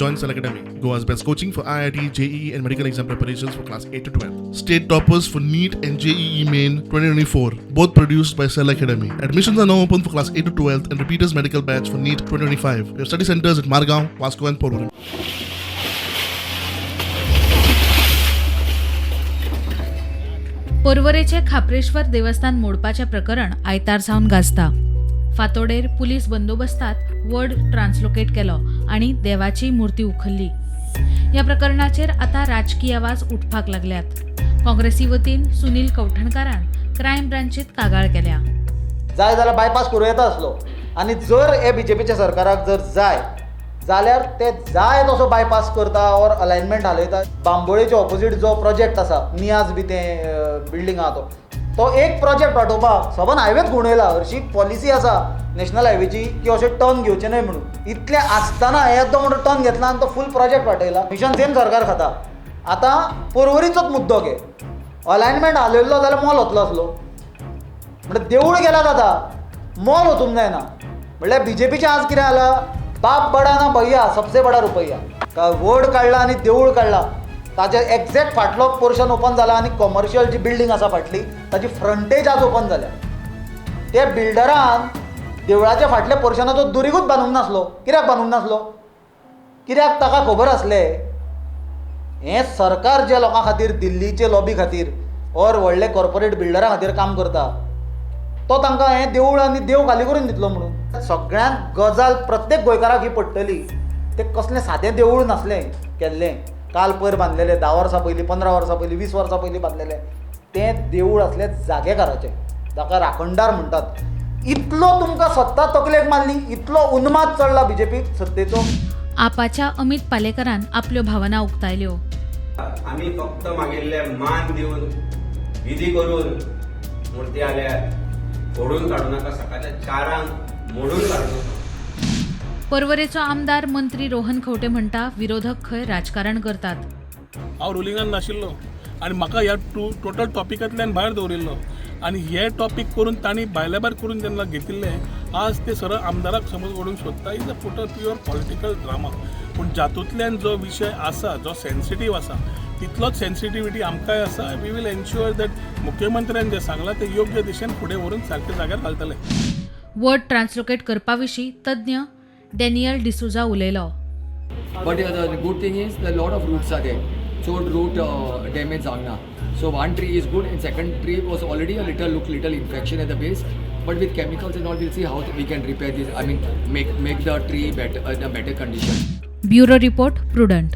Join Cell Academy, Goa's best coaching for IIT, JEE and medical exam preparations for class 8 to 12. State toppers for NEET and JEE Main 2024, both produced by Cell Academy. Admissions are now open for class 8 to 12 and repeaters medical batch for NEET 2025. We have study centers at Margao, Vasco and Porvorim. पोरवरेचे Khapreshwar देवस्थान मोडपाचें प्रकरण आयतार सावन गाजता. फातोडेर police बंदोबस्तात वड translocate केलो आनी देवाची मूर्ती उखल्ली. ह्या प्रकरणाचेर आतां राजकी आवाज उठपाक लागल्यात. काँग्रेसी वतीन सुनील कवठणकारान क्रायम ब्रांचीत कागाळ केल्या. जाय जाल्यार बायपास करूं येता आसलो आनी जर हे बीजेपीच्या सरकाराक जर जाय जाल्यार ते जाय तसो बायपास करता ऑर अलायनमेंट हालयता. बांबोळेचे ऑपोजीट जो प्रोजेक्ट आसा, नियाज बी तें बिल्डींग आहा, तो तो एक प्रोजेक्ट वाटोवपाक सबन हायवेच घुंवडयला. हरशी पॉलिसी आसा नॅशनल हायवेची की अशें टर्न घेवचें न्हय म्हणून. इतलें आसतना येदो म्हणून टर्न घेतला आनी तो फूल प्रोजेक्ट वाटयला. मिशन सेम सरकार खाता. आतां पोरवरीचोच मुद्दो घे, अलायनमेंट हालयल्लो जाल्यार मॉल वतलो आसलो. म्हणल्यार देवूळ गेल्यात, आतां मॉल वचूंक जायना. म्हणल्यार बीजेपीचें आज कितें जालां, बाप बडा ना भैया सबसे बडा रुपया. वड काडला आनी देवूळ काडला, ताजे एग्जॅक्ट फाटलो पोर्शन ओपन जाला आनी कॉमर्शियल जी बिल्डींग आसा फाटली ताजी फ्रंटेज आज ओपन जाल्या. ते बिल्डरान देवळाच्या फाटल्या पोर्शनाचो दुरीगूच बांदूंक नासलो. कित्याक बांदूंक नासलो? कित्याक ताका खबर आसलें हें सरकार ज्या लोकां खातीर, दिल्लीचे लॉबी खातीर ऑर व्हडले कॉर्पोरेट बिल्डरां खातीर काम करता, तो तांकां हें देवूळ आनी देव खाली करून दितलो म्हणून. सगळ्यांत गजाल प्रत्येक गोंयकाराक ही पडटली, तें कसलें सादें देवूळ नासलें केल्लें, काल पयर बांदलेलें, 10 वर्सां पयलीं, 15 वर्सां पयलीं, 20 वर्सां पयलीं बांदलेलें तें देवूळ आसलें जागेकाराचें, ताका राखणदार म्हणटात. इतलो तुमकां सत्ता तकलेक मारली, इतलो उन्माद चडला बीजेपीक सत्तेचो. आपाच्या अमित पालेकरान आपल्यो भावना उक्तायल्यो. आमी फक्त मागिल्ले मान दिवन विधी करून मूर्ती आल्यार फोडून काडूं नाका, सकाळच्या 4 मोडून काडूं नाका. पर्वरेचो आमदार मंत्री रोहन खंवटे म्हणटा, विरोधक खंय राजकारण करतात. हांव रुलिंगान नाशिल्लो आनी म्हाका ह्या टोटल टॉपिकांतल्यान भायर दवरिल्लो आनी हे टॉपीक करून तांणी भायल्या भायर करून जेन्ना घेतिल्लें, आज ते सरळ आमदाराक समज ओडूंक सोदता. Is a total pure political drama. पूण जातूंतल्यान जो विशय आसा, जो सेन्सिटीव आसा, तितलोच सेन्सिटिविटी आमकांय आसा. We will ensure that मुख्यमंत्र्यान जें सांगलां तें योग्य दिशेन फुडें व्हरून सारकें जाग्यार घालतले. वड ट्रान्सलोकेट करपा विशीं तज्ञ डॅनियल डिसुजा उलयलो. But the good thing is a lot of roots are there. So root damage जावंक ना. So one tree is good and second tree was already a little look little infection at the base. But with chemicals and all, we'll see how we can repair this. I mean, make the tree better in a better condition. Bureau report, Prudent.